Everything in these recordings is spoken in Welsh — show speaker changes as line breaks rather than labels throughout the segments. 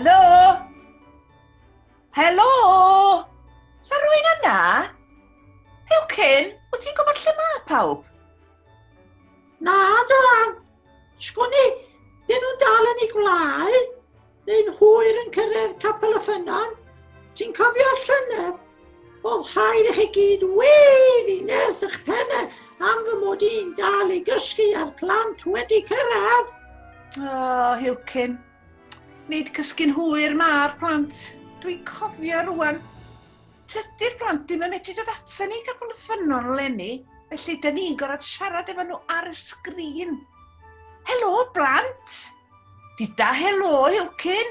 Helo? Helo? Sa rwy'n yna? Hewcyn, wyt ti'n gwybod lle mae pawb?
Na, dan. Sgwn i, dyn nhw'n dal yn ei gwlau? Neu'n hwyr yn cyrraedd Capel y Ffynnon? Ti'n cofio llynedd? Oedd rhaid i chi gyd weiddi nerth eich pennau am fy mod i'n dal i gysgu a'r plant wedi cyrraedd.
O, oh, Hewcyn. Nid cysgu'n hwyr mae'r plant. Dwi'n cofio rwan. Tydi'r plant ddim yn medru dod ata ni i Gapel y Ffynnon eleni, felly dyn ni'n gorfod siarad efo nhw ar y sgrin. Helo, blant! Dida helo, Hewcyn!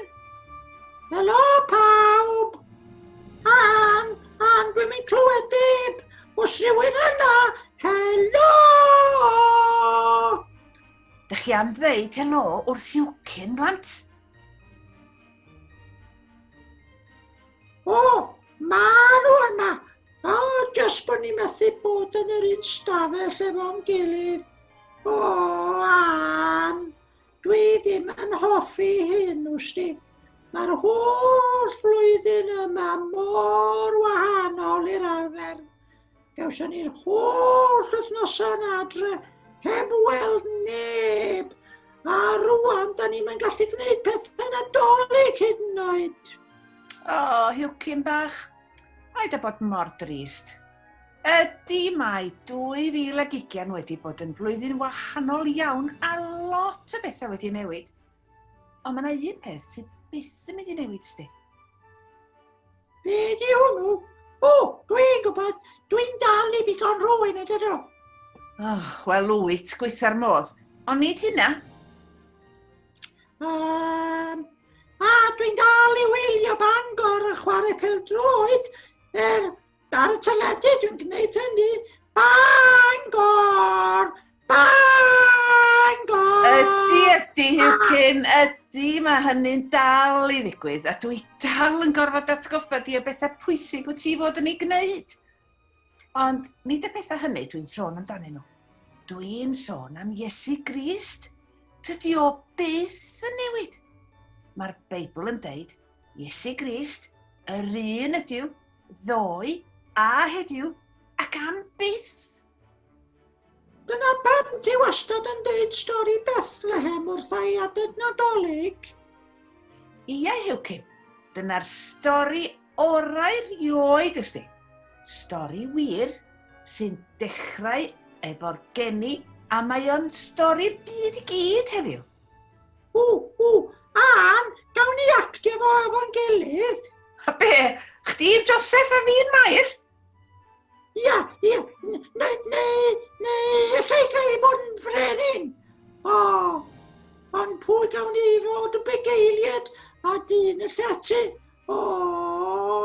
Helo, pawb! An, an, dwi'n mynd clywed dim! Os rhywun yna, helo!
Dych chi am ddeud helo wrth Hewcyn, blant?
O, ma nhw yma! O, jyst bod ni methu bod yn yr un stafell efo'n gilydd. O, Ann, dwi ddim yn hoffi hyn, wsti. Mae'r holl flwyddyn yma mor wahanol i'r arfer. Gawson ni'r holl wythnosau yn adre heb weld neb. A rwan, da ni'n gallu gwneud pethau nadolig hyd yn oed.
O, oh, Hywcyn bach, paid â bod mor drist. Ydy mae 2020 wedi bod yn flwyddyn wahanol iawn a lot o bethau wedi newid. Ond mae yna un peth sydd byth yn mynd i newid, sti.
Be di hwnnw? O, dwi'n gwybod, dwi'n dal i bigo'n rhywun yn dydw.
Oh, wel, wyt, gweitha'r modd. Ond nid hynna.
Um, a dwi'n dal i wylio Bangor yn chwarae pêl-droed. Er, ar y teledu dwi'n gwneud hynny. Bangor! Bangor!
Ydy, ydy, Hywcyn, ydy, mae hynny'n dal i ddigwydd, a dwi dal yn gorfod atgoffa di o bethau pwysig wyt ti fod yn ei gwneud. Ond nid y pethau hynny dwi'n sôn amdanyn nhw. Dwi'n sôn am Iesu Grist. Tydi o byth yn newid. Mae'r Beibl yn deud, Iesu Grist, yr un ydyw, ddoe a heddiw, ac am byth.
Dyna pam ti wastad yn deud stori Bethlehem wrtha i adeg Nadolig.
Ia, Hewcyn, dyna'r stori orau rioed, ysdi. Stori wir sy'n dechrau efo'r geni a mae o'n stori'r byd i gyd heddiw.
Ww, ww, Ann, gawn ni actio fo efo'n gilydd?
A be, chdi'n Joseph a fi'n Mair?
Ia, ia, neu, neu, neu, allai gael ei bod yn frenin. O, ond pwy gawn ni fod yn bugeiliad a dyn y llety? O,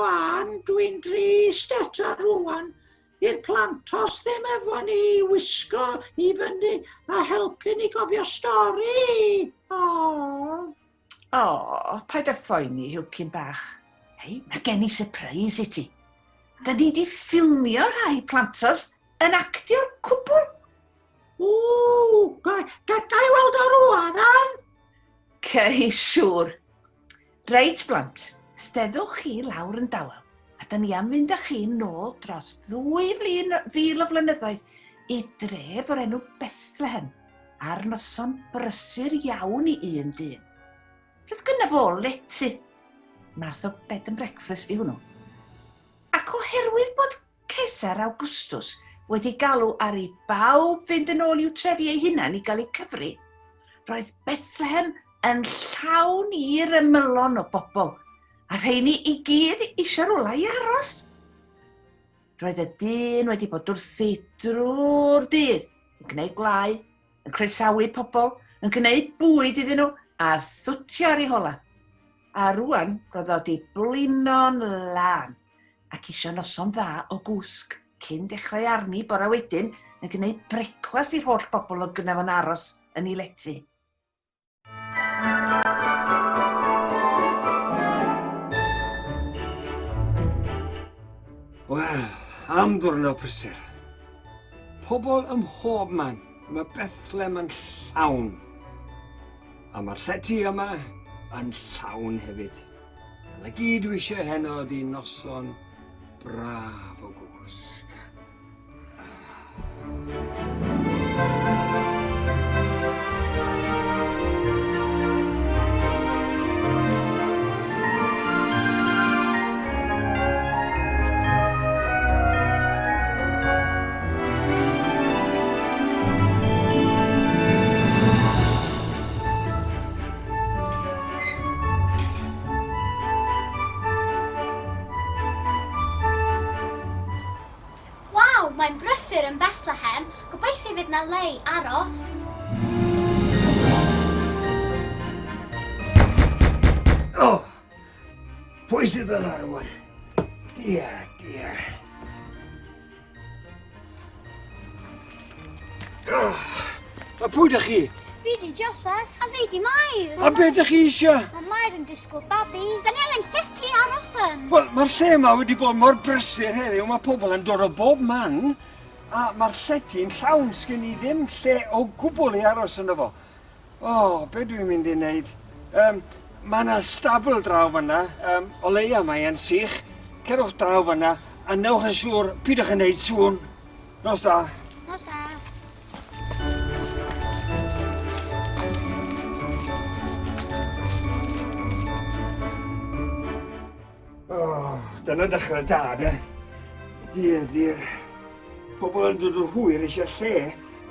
Ann, dwi'n drist eto rwan. Di'r plantos ddim efo ni i wisgo i fyny a helpu ni gofio stori. O.
O, paid â phoeni, Hwcyn bach. Hei, mae gen i surprise i ti. Da ni di ffilmio rhai plantos yn actio'r cwbl.
Ww, ga, ga, ga i weld o rwan, Ann?
Cei, siŵr. Reit, blant, steddwch chi lawr yn dawel, a da ni am fynd â chi nôl dros ddwy flin, fil o flynyddoedd i dref o'r enw Bethlehem, ar noson brysur iawn i un dyn. Roedd gynno fo lety, math o bed and breakfast i hwnnw. Ac oherwydd bod Cesar Augustus wedi galw ar i bawb fynd yn ôl i'w trefi eu hunain i gael eu cyfri, roedd Bethlehem yn llawn i'r ymylon o bobl, a rheini i gyd eisiau rhywle i aros. Roedd y dyn wedi bod wrthi drwy'r dydd, yn gwneud gwlau, yn croesawu pobl, yn gwneud bwyd iddyn nhw, a thwtio ar ei hola. A rwan, roedd o wedi blino'n lân. ac isio noson dda o gwsg cyn dechrau arni bore wedyn yn gwneud brecwast i'r holl bobl oedd gynna fo'n aros yn ei lety.
Wel, am ddwrnod prysur. Pobl ym mhob man, mae Bethlem yn llawn. A mae'r llety yma yn llawn hefyd. A 'na gyd dwi eisiau heno ydi noson braf o gwsg.
Waw, mae'n brysur yn Bethlehem. Gobeithio fydd 'na le i aros.
O! Pwy sydd yna rwan? Diar, diar. Oh, a pwy dych chi?
Fi di Joseph. A fi di Mair.
A be dych chi eisiau?
Mae Mair yn disgwyl babi. Da ni angen llety aros yn.
Wel, mae'r lle yma wedi bod mor brysur heddiw. Mae pobl yn dod o bob man. A mae'r llety'n llawn. Sgen i ddim lle o gwbl i aros yno fo. O, oh, be dwi'n mynd i wneud? Um, mae yna stabl draw fyna. Um, o leia mae e'n sych. Cerwch draw fyna a newch yn siŵr pidwch yn neud sŵn. Nos da.
Nos da.
Oh, dyna dechrau da, de. Diar, diar. Pobl yn dod yn hwyr eisiau lle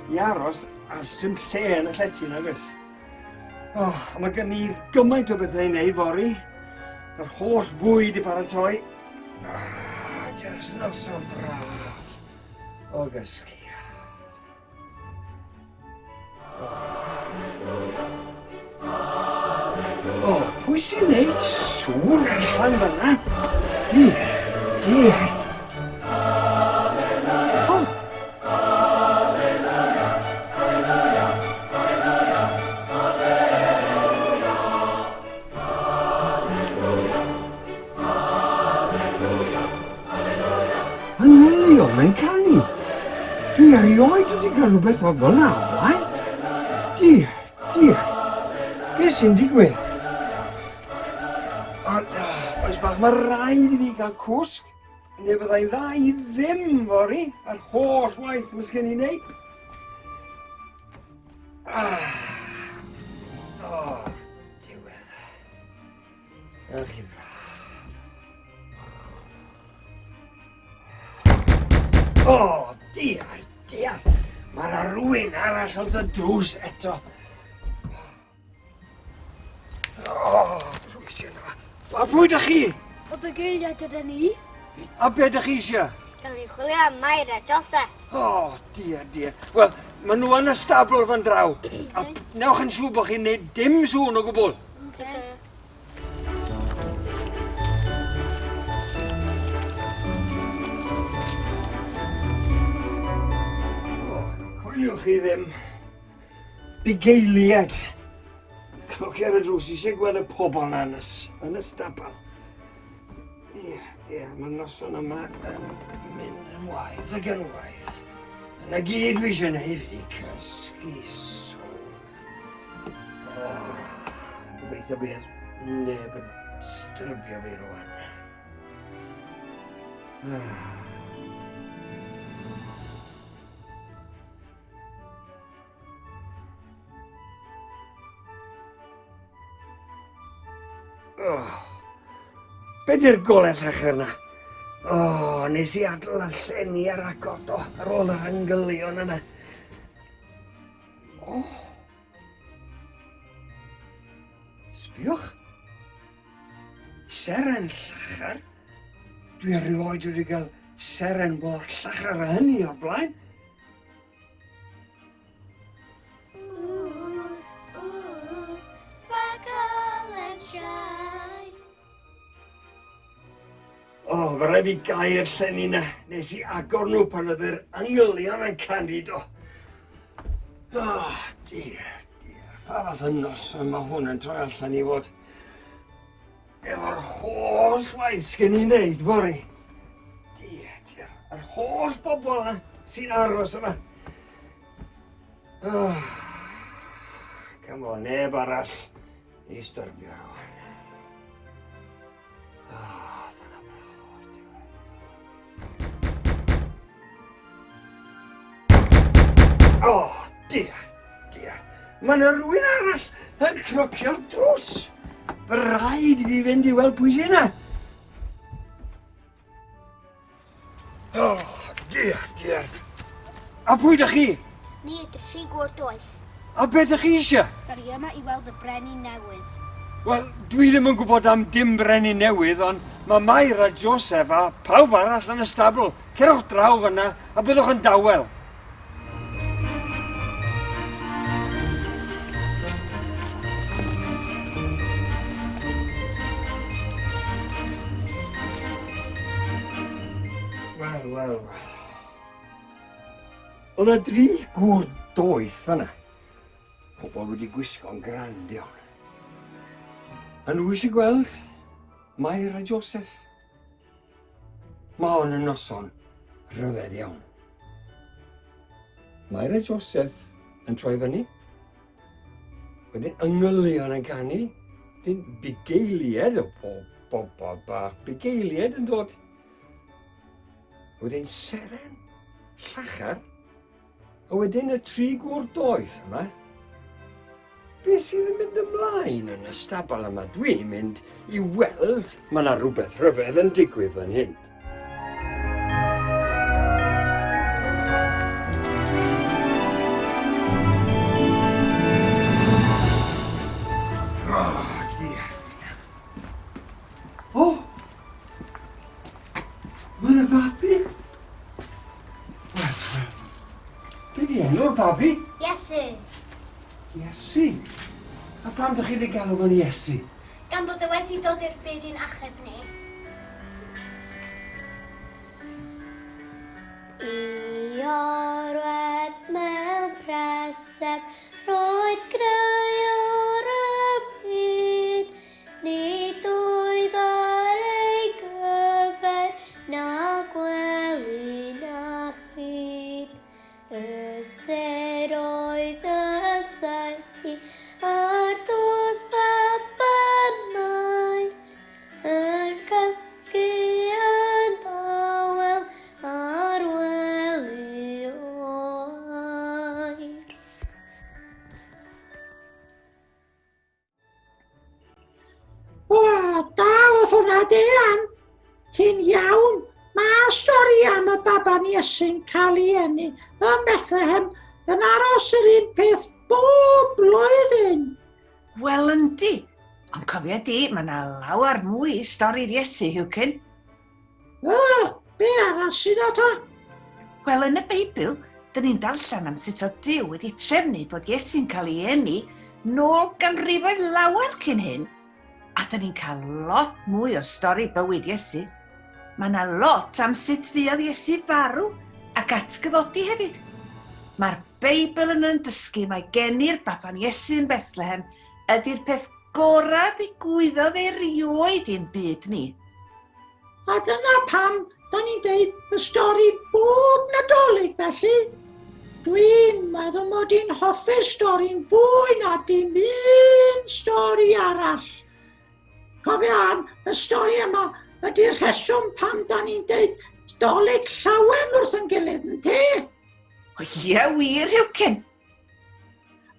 i aros, a sy'n lle yn y llety, nag oes? Oh, a mae gen i gymaint o bethau i wneud fory. Yr holl fwyd i baratoi. Ah, just noson braf o gysgu. O, pwy sy'n neud sŵn allan fan'na? Diar, diar. O! Angylion yn canu. Dwi erioed wedi cael rhywbeth o fel yna o'r blaen. Diar, diar. Be sy'n digwydd? Ond, oes bach, mae rhaid i fi gael cwsg, neu fyddai'n dda i ddim fory, a'r holl waith mae sgen i wneud. Ah. Oh, diwedd. Ewch chi braf. O, oh, diar, diar. Mae yna rhywun arall wrth y drws eto. O, oh, pwy sy'n yna? A pwy ydych chi?
O bugeiliaid ydyn ni.
A be ydych chi eisiau?
Gawn ni chwilio am Mair a Joseph.
O, oh, diar, diar. Wel, maen nhw yn y stabl fan draw. A newch yn siŵr bod chi'n neud dim sŵn o gwbl.
Okay.
Oh, coeliwch chi ddim. Bugeiliad. Cnoci ar y drws, eisiau gweld y pobl na yn y, yn y stabal. Ie, ie, mae'r noson yma yn mynd yn waeth ac yn waeth. Yna gyd dwi eisiau gwneud ydy cysgu sôn. Oh, gobeithio bydd neb yn styrbio fi rwan. Ah. Oh. Be di'r golau llachar na? Oh, nes i adael y llenni ar agor do, ar ôl yr angylion yna. O! Sbiwch! Seren llachar? Dwi erioed wedi cael seren mor llachar â hynny o'r blaen.
Ooh, ooh, sparkle and shine.
O, oh, mae rhaid fi gau'r llenni na. Nes i agor nhw pan oedd yr angylion yn canu do. O, oh, dear, dear. Pa fath o noson mae hwn yn troi allan i fod? Efo'r holl waith sgen i wneud fory. Dear, dear. Yr holl bobl yna sy'n aros yma. Oh, come on, neb arall. Ddistyrbio rwan. Ah, dyna braf o'r diwedd. O, oh, dear, dear. Mae yna rhywun arall yn cnocio'r drws. Mae rhaid i fi fynd i weld pwy sy'n yna. Oh, dear, dear. A pwy ydych chi?
Ni ydy'r tri gwr doeth.
A beth ydych chi eisiau?
Da ni yma i weld y brenin newydd.
Wel, dwi ddim yn gwybod am dim brenin newydd, ond mae Mair a Joseph a pawb arall yn y stabl. Cerwch draw fyna a byddwch yn dawel. Wel, wel, wel. Oedd yna dri gŵr doeth fanna. Pobl wedi gwisgo'n grand iawn. A nhw eisiau gweld Mair a Joseph. Mae hon yn noson rhyfedd iawn. Mair a Joseph yn troi fyny. Wedyn yngylion yn canu. Wedyn bugeilied, o bob, bob, bob bach, bugeilied yn dod. Wedyn seren, llachar, A wedyn y tri gŵr doeth yma. Be sydd yn mynd ymlaen yn y stabal yma? Dwi'n mynd i weld mae yna rhywbeth rhyfedd yn digwydd fan hyn. Oh, dear. Oh! Mae yna fabi! Wel, wel. Be di enw'r babi?
Iesu.
Iesu? A pam dych chi wedi galw fo'n Iesu?
Gan bod e wedi dod i'r byd i'n achub ni. I orwedd mewn preseb, roedd grëwr y byd, Nid oedd ar ei gyfer na gwely na chryd. Y sêr oedd yn syllu ar dlws faban Mai, yn cysgu yn dawel ar wely o aur.
O, da oedd hwnna de, Ann. Ti'n iawn. Mae stori am y baban Iesu'n cael ei eni ym Bethlehem yn aros yr un peth bob blwyddyn.
Wel, yndi. Ond cofia di, mae yna lawer mwy i stori'r Iesu, Hugin.
O, be arall sy'n na ta?
Wel, yn y Beibl, dyn ni'n darllen am sut oedd Duw wedi trefnu bod Iesu'n cael ei eni nôl ganrifoedd lawer cyn hyn, a dyn ni'n cael lot mwy o stori bywyd Iesu. Mae yna lot am sut fuodd Iesu farw ac atgyfodi hefyd. Mae'r Beibl yn yn dysgu mae geni'r baban Iesu yn Bethlehem ydy'r peth gorau ddigwyddodd erioed i'n byd ni.
A dyna pam da ni'n deud y stori bob Nadolig felly. Dwi'n meddwl mod i'n hoffi'r stori'n fwy na dim un stori arall. Cofio Ann, y stori yma ydy'r rheswm pam da ni'n deud Dolig llawen wrth yn gilydd, yn te?
O ie, wir, Hywcyn.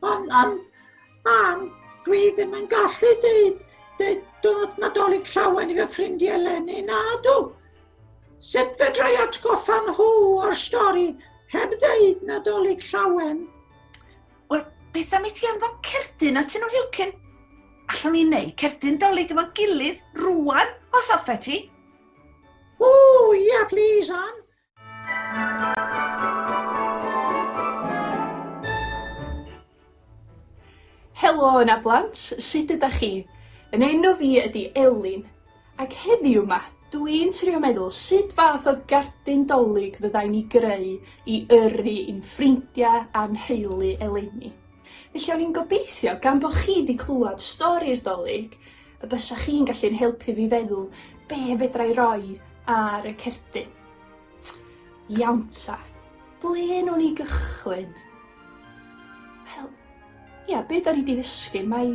Ond, ond, Ann, dwi ddim yn gallu deud, deud diwrnod Nadolig llawen i fy ffrindiau eleni, na dw. Sut fedra i atgoffa nhw o'r stori heb ddeud Nadolig llawen?
Wel, beth am i ti anfon cerdyn atyn nhw, Hywcyn? Allwn ni wneud cerdyn dolig efo'n gilydd rwan, os hoffet ti?
O, ia, please, Ann.
Helo yna blant, sut ydach chi? Yn enw fi ydi Elin, ac heddiw 'ma, dwi'n trio meddwl sut fath o gardyn 'Dolig fyddai'n 'i greu i yrru i'n ffrindia a'n nheulu eleni. Felly o'n i'n gobeithio, gan bo' chi 'di clwad stori'r 'Dolig, y bysa chi'n gallu'n helpu fi feddwl be' fedra i roi ar y cerdyn. Iawn ta, ble nawn ni gychwyn? Wel, ia, be' 'dan ni 'di ddysgu, mae...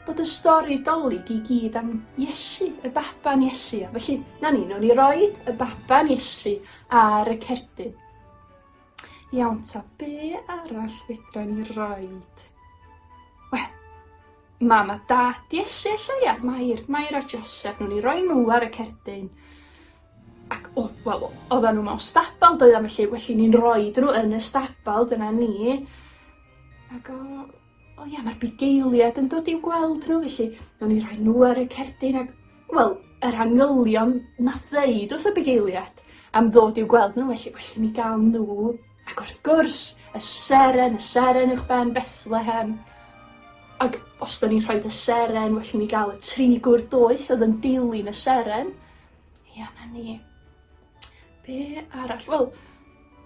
bod y stori Dolig i gyd am Iesu, y baban Iesu. A felly, na ni, nawn ni roid y baban Iesu ar y cerdyn. Iawn ta, be arall fedra ni roid? Wel, mam a dad Iesu ella, ia, Mair, Mair a Joseph, nawn ni roi nhw ar y cerdyn. Ac o, wel, oedden nhw mewn stabal doeddan, felly, felly ni'n roid nhw yn y stabal, dyna ni. Ac o, O ia, mae'r bugeiliaid yn dod i'w gweld nhw, felly nawn ni rhoi nhw ar y cerdyn ac, wel, yr angylion nath ddeud wrth y bugeiliaid am ddod i'w gweld nhw, felly well i mi gael nhw. Ac wrth gwrs, y seren, y seren uwchben Bethlehem. Ac os da ni'n rhoi y seren, well i ni gael y tri gwr doeth oedd yn dilyn y seren. Ia, na ni. Be arall? Wel,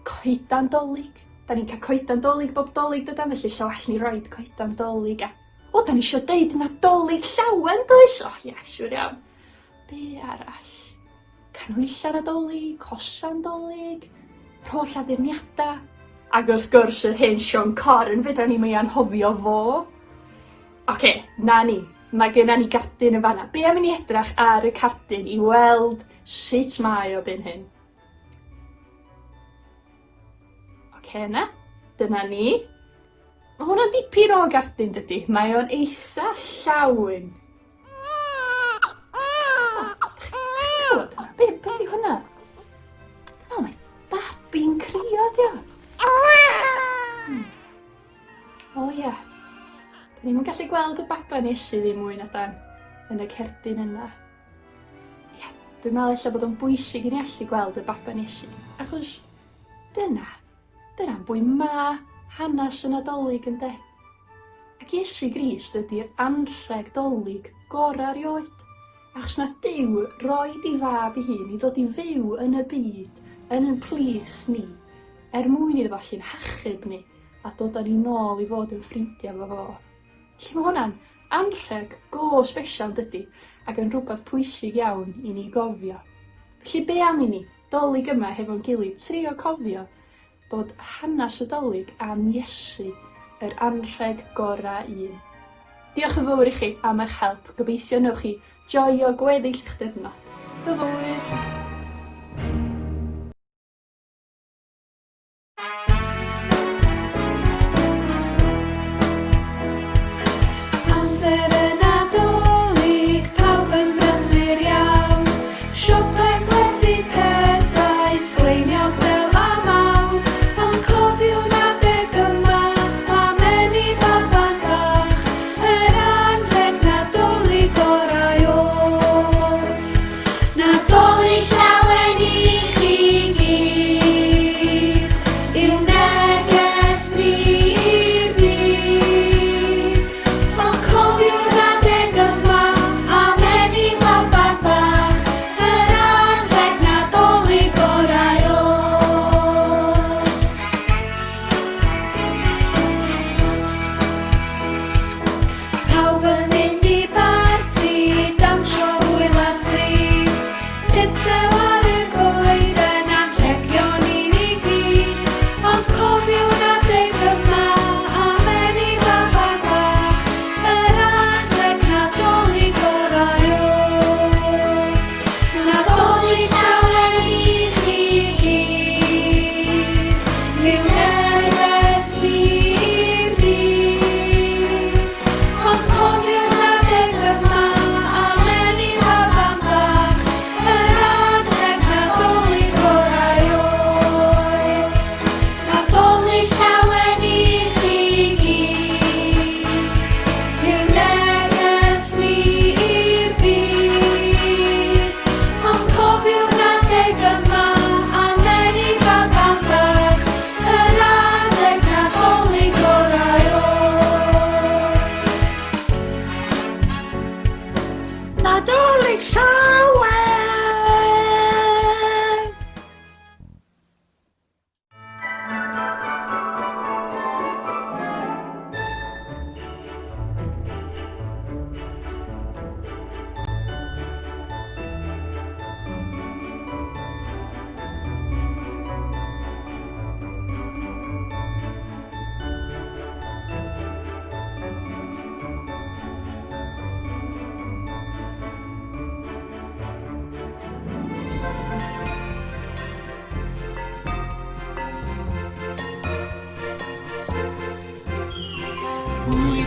coedan 'Dolig. 'Dan ni'n ca'l coedan 'Dolig bob 'Dolig dydan? Felly sa well ni roid coedan 'Dolig a... O 'dan ni isio deud Nadolig Llawen does? O ia, siŵr iawn. Be arall? Canhwylla Nadolig, hosan 'Dolig, yr holl addurniada. Ac wrth gwrs yr hen Siôn Corn, fedra ni'm ei anghofio fo. Oce, 'na ni. Mae genna ni gardyn yn fan'na. Be am i ni edrach ar y cardyn i weld sut mae o byn hyn? Oce yna, dyna ni. Mae hwnna'n dipyn o gardyn dydy. Mae o'n eitha llawn. O, be, be di hwnna? O, mae babi'n crio, dio. O ia. Da ni'm yn gallu gweld y baban Iesu ddim mwy na dan yn y cerdyn yna. Ia, dwi'n meddwl ella bod o'n bwysig i ni allu gweld y baban Iesu, achos dyna, dyna bwy ma' hanes y Nadolig ynde? Ac Iesu Grist ydi'r anrheg 'Dolig gora erioed, achos nath Duw roid 'i fab 'i hun i ddod i fyw yn y byd, yn 'yn plith ni, er mwyn iddo fo allu'n hachub ni. a dod â ni nôl i fod yn ffrindia efo fo. Felly ma' hwnna'n anrheg go sbesial dydi? Ac yn rhywbeth pwysig iawn i ni gofio. Felly be am i ni, 'Dolig yma hefo'n gilydd, trio cofio bod hanes y 'Dolig am Iesu yr anrheg gora un. Diolch yn fowr i chi am eich help, gobeithio newch chi joio gweddill eich diwrnod. Hwyl!
Amser y Nadolig, pawb yn brysur iawn. Siopau'n gwerthu pethau sgleiniog fel a mawr. Ond cofiwn adeg yma, ma' meni baban bach, yr anrheg Nadolig orau oll. Nadolig!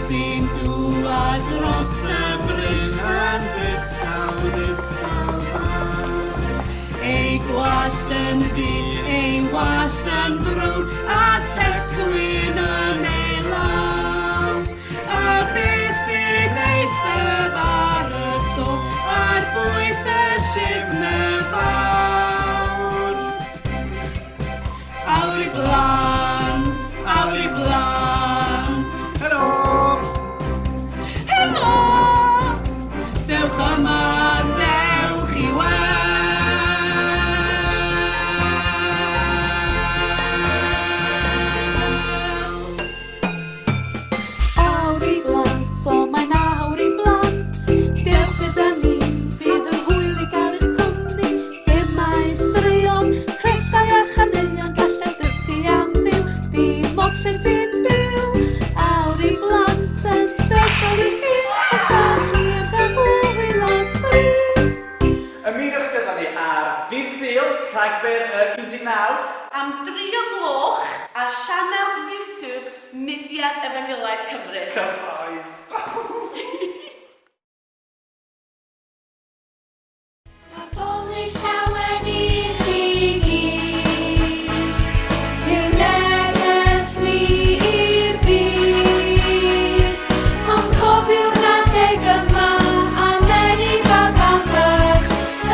sy'n dŵad dros y bryn yn ddistaw, ddistaw bach. Ei gwallt yn ddu, ei wallt yn frown, a tecwyn yn ei law. A beth sy'n eistedd ar y to, ar bwys y sibne fawr? Awr i blant, awr i blant.
Helo!
Helo! Dewch yma, dewch i weld.
Awr i blant, o mae'n awr i blant. Dewch gyda ni, bydd yn hwyl i gael eich cwmni. Gemau, straeon, crefftau a chaneuon, gallai dysgu am fyw, dim ots lle ti'n byw. Awr i blant yn sbesial i chi, os da chi yn cael hwyl a sbri.
Ymunwch gyda ni ar ddydd Sul, Rhagfyr yr 19.
Am dri o gloch ar sianel YouTube Mudiad Efengylaidd Cymru.
Cyffrous!
Nadolig llawen i chi gyd. Yw neges ni i'r byd. Ond cofiwn adeg yma am eni baban bach,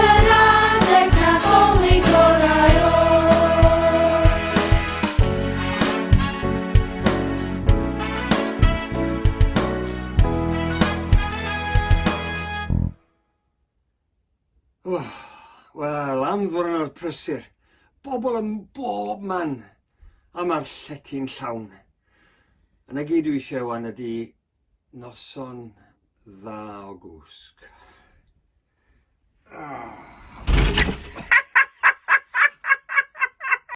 yr adeg Nadolig orau oll.
Wel, am ddwrnod prysur. Bobl ym bob man. A mae'r llety'n llawn. A 'na gyd dwi eisiau wan ydi noson dda o gwsg. Ah.